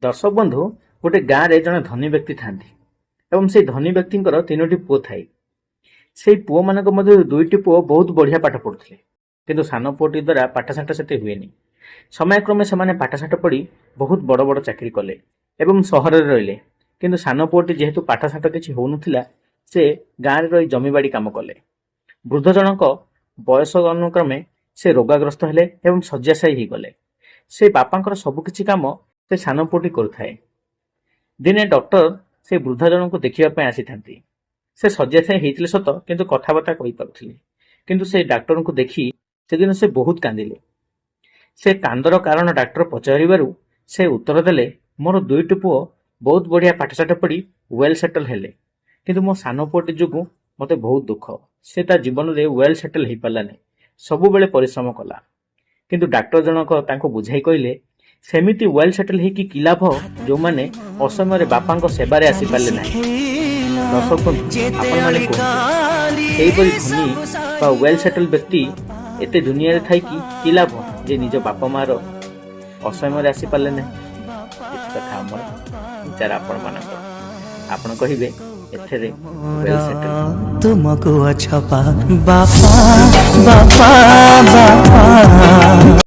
ଦର୍ଶକ ବନ୍ଧୁ, ଗୋଟେ ଗାଁରେ ଜଣେ ଧନୀ ବ୍ୟକ୍ତି ଥାନ୍ତି ଏବଂ ସେଇ ଧନୀ ବ୍ୟକ୍ତିଙ୍କର ତିନୋଟି ପୁଅ ଥାଏ। ସେଇ ପୁଅମାନଙ୍କ ମଧ୍ୟରୁ ଦୁଇଟି ପୁଅ ବହୁତ ବଢ଼ିଆ ପାଠ ପଢ଼ୁଥିଲେ, କିନ୍ତୁ ସାନ ପୁଅଟି ଦ୍ୱାରା ପାଠଶାଠ ସେତେ ହୁଏନି। ସମୟକ୍ରମେ ସେମାନେ ପାଠଶାଠ ପଢ଼ି ବହୁତ ବଡ଼ ବଡ଼ ଚାକିରି କଲେ ଏବଂ ସହରରେ ରହିଲେ। କିନ୍ତୁ ସାନ ପୁଅଟି ଯେହେତୁ ପାଠଶାଠ କିଛି ହେଉନଥିଲା, ସେ ଗାଁରେ ରହି ଜମିବାଡ଼ି କାମ କଲେ। ବୃଦ୍ଧ ଜଣକ ବୟସ ଅନୁକ୍ରମେ ସେ ରୋଗାଗ୍ରସ୍ତ ହେଲେ ଏବଂ ଶଯ୍ୟାଶାୟୀ ହେଇଗଲେ। ସେ ବାପାଙ୍କର ସବୁ କିଛି କାମ ସେ ସାନ ପୁଅଟି କରୁଥାଏ। ଦିନେ ଡକ୍ଟର ସେ ବୃଦ୍ଧା ଜଣଙ୍କୁ ଦେଖିବା ପାଇଁ ଆସିଥାନ୍ତି। ସେ ଶଯ୍ୟାଶାୟୀ ହେଇଥିଲେ ସତ, କିନ୍ତୁ କଥାବାର୍ତ୍ତା କହିପାରୁଥିଲେ। କିନ୍ତୁ ସେ ଡାକ୍ତରଙ୍କୁ ଦେଖି ସେଦିନ ସେ ବହୁତ କାନ୍ଦିଲେ। ସେ କାନ୍ଦର କାରଣ ଡାକ୍ତର ପଚାରିବାରୁ ସେ ଉତ୍ତର ଦେଲେ, "ମୋର ଦୁଇଟି ପୁଅ ବହୁତ ବଢ଼ିଆ ପାଠଶାଠ ପଢ଼ି ୱେଲ୍ ସେଟଲ୍ ହେଲେ, କିନ୍ତୁ ମୋ ସାନ ପୁଅଟି ଯୋଗୁଁ ମୋତେ ବହୁତ ଦୁଃଖ। ସେ ତା ଜୀବନରେ ୱେଲ୍ ସେଟଲ୍ ହେଇପାରିଲା ନାହିଁ, ସବୁବେଳେ ପରିଶ୍ରମ କଲା।" କିନ୍ତୁ ଡାକ୍ତର ଜଣକ ତାଙ୍କୁ ବୁଝାଇ କହିଲେ, "ସେମିତି ୱେଲ୍ ସେଟଲ୍ ହେଇକି କି ଲାଭ, ଯୋଉମାନେ ଅସମୟରେ ବାପାଙ୍କ ସେବାରେ ଆସିପାରିଲେ ନାହିଁ?" ଦର୍ଶକ ବନ୍ଧୁ, ଆପଣମାନେ କୁହନ୍ତୁ, ସେହିପରି ଧନୀ ବା ୱେଲ୍ ସେଟଲ୍ ବ୍ୟକ୍ତି ଏତେ ଦୁନିଆରେ ଥାଇକି କି ଲାଭ ଯେ ନିଜ ବାପା ମାର ଅସମୟରେ ଆସିପାରିଲେ ନାହିଁ? କିଛି କଥା ଆମର, ବିଚାର ଆପଣମାନଙ୍କର। ଆପଣ କହିବେ ଏଥିରେ ୱେଲ୍ ସେଟଲ୍ ତୁମକୁ ଅଛପା, ବାପା, ବାପା, ବାପା।